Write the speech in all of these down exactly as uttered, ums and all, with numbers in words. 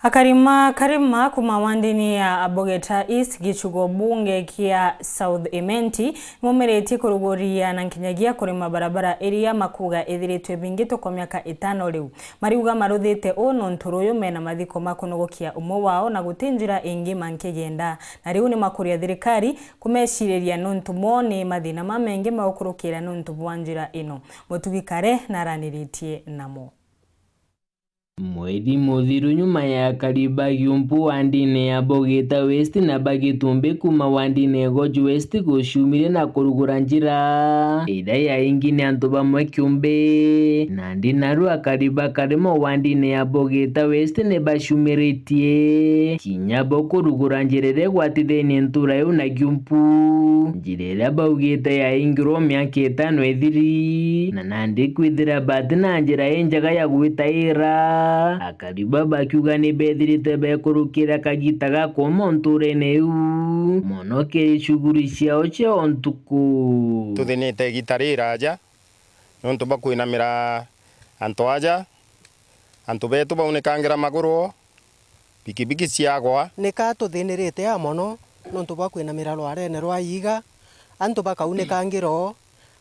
Akari ma Karima kuma wandini ya Abogeta East, gicigo bunge kia South Imenti, nimomiritie kuruguria na nkinyagia kurima barabara iria makuga ithiritwe bingitwe kwa miaka itano riu. Mariuga maruthite uu nontu ruyu mena mathiko ma kunogokia umwe wao na guti njira ingi mankigenda, na riu nimakuria thirikari kumeciriria nontu mo ni mathina mamengi magukurukira nontu bwa njira ino. Mutugi Kare naraniritie namo. Mweri muthiru nyuma ya akari ba Giumbu wandini ya Bogita West na ba Gitumbi kuma wandini ya Igoji West guciumiria na kurugura njira iria yaingi ni antu bamwe kiumbi. Nandi naru akari ba Karima wandini ya Bogita West ni baciumiritie kinya bo kurugura njira iria igwatithenie ntura iu na Giumbu. Njira iria baugite yaingirwe miaka itano ithiri, na nandi kwithira bati na njira injega ya gwitaira. Akari ba bakiuga ni bethirite bekurukira kagita gakoma nturene iu, mono kiri shughuli ciao cia o ntuku. Tuthinite igita riraja niuntu bwa kwinamira antu aja, antu betu baunikangira maguru o, pikipiki ciagwa. Nika tuthinirite a mono niuntu bwa kwinamira rwarene rwa iiga, antu bakaunikangirwa,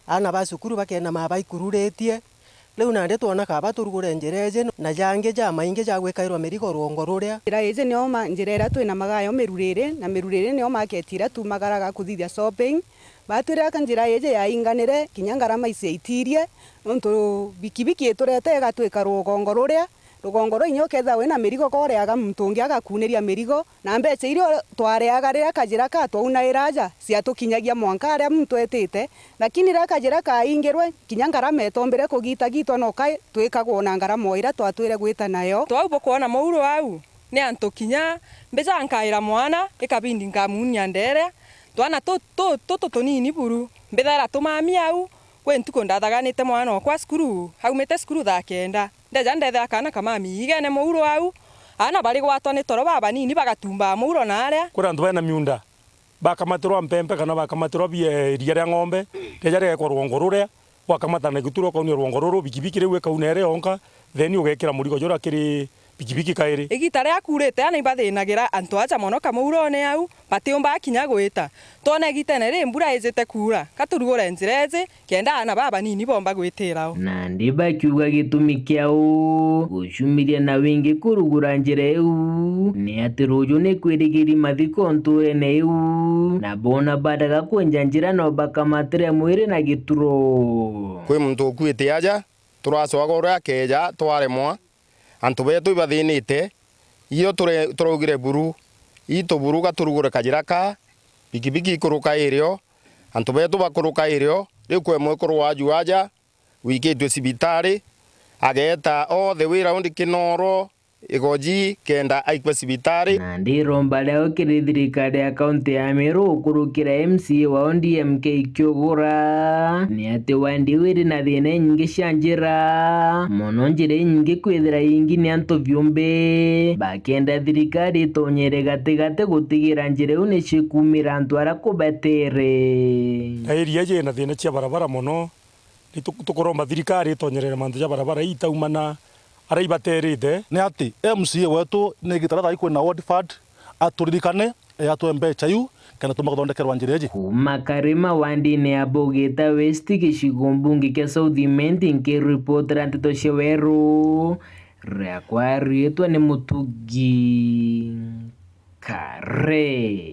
aana ba cukuru bakenamaa baikururitie. Riu nandi twona kaba turugure njira iji na jangi jamaingi ja gwikairwa mirigo rwongo ruria. Njira iji nio ma-, njira iria twinamaga yo miruriri, na miruriri nio maketi iria tumagaraga kuthithia shopping. Batwirira ka njira iji yainganire, kinya ngarama iciaitirie, niuntu bikibiki iturete igatwika rugongo ruria, rugongo ruu inya ukethira wina mirigo ka ureaga muntu ungi agakuniria mirigo, na mbeca iria twareaga riria kajira ka twaunaira aja, ciatukinyagia mwanka aria muntu etite, lakini riria kajira kaingirwe, kinya ngarama itombire kugitagitwa, no ka twikagwa na ngarama o iria twatwire gwita nayo. Twau bukwona muuro au, ni antu kinya mbija nkaira mwana, ikabindi nkamunia nderea, twana tu, tu, tutu tunini buru, mbithaira tumami au, kwi ntuku ndathaganite mwana okwa cukuru, aumite cukuru thaa kenda. Ndeja ndethira kaana ka mami igene muuro au, aana bari gwatwa ni toro babanini bagatumbaa muuro naaria. Kuri antu baina miunda, bakamatirwa mpempe kana bakamatirwa bie-, iria ria ng'ombe, rieja rigeekwa rwongo ruria, gwakamatana gituro ukaunia rwongo ruru, bikibiki riu ikauna iri yonka, then ugekira murigo juria kiri bikibiki kairi. Igita riria kuurite, aana ibathinagira antu aja mono kamuurone au, batiumbaga kinya gwita. Twona igitene riri mbura ijite kuura, ka turugure njira iji, kenda aana babanini bomba gwitira o. Nandi bakiuga gitumi kiao gucumiria na wingi kurugura njira iu, ni ati ruuju ni kwirigiri mathiko nturene iu, na boona badaga kwenja njira no bakamatire mwiri na gituro. Kwi muntu ukuite aja, turacoaga uria akeeja, twaremwa. Antu beetu ibathinite, iyo ture-, turaugire buru, itu buru ga turugure kajira ka, bikibiki ikuruka irio, antu beetu bakuruka irio, riu kwi mwekuru wa aaju aja, wikitue cibitari, ageeta all the way round Kinoro, Igoji, kenda aikue cibitari. Nandi iromba riao kiri thirikari ya kaunti ya Meru gukurukira M C A wa O D M K Kiugura, ni ati wandi iu iri na thina inyingi cia njira, mono njira inyingi kwithira ingi ni antu biumbi, bakenda thirikari itonyere gatigati gutigira njira iu ni cikumira antu aria kubatere. Na area iji ina thina cia barabara mono, ni tu-, tukuromba thirikari itonyerere mantu ja barabara ii itaumana aria ibaterite. Ni ati M C A wetu ni igita riria thaa ii kwina ward fund, aturirikane, e, atwe mbecha iu, kenda tumba kuthondekerwa njira iji. Kuma Karima wandini ya Bugita West, gicigo mbunge kia South Imenti, nkiripotera nteto cia Weru, riakwa riitwa ni Mutugi Kare.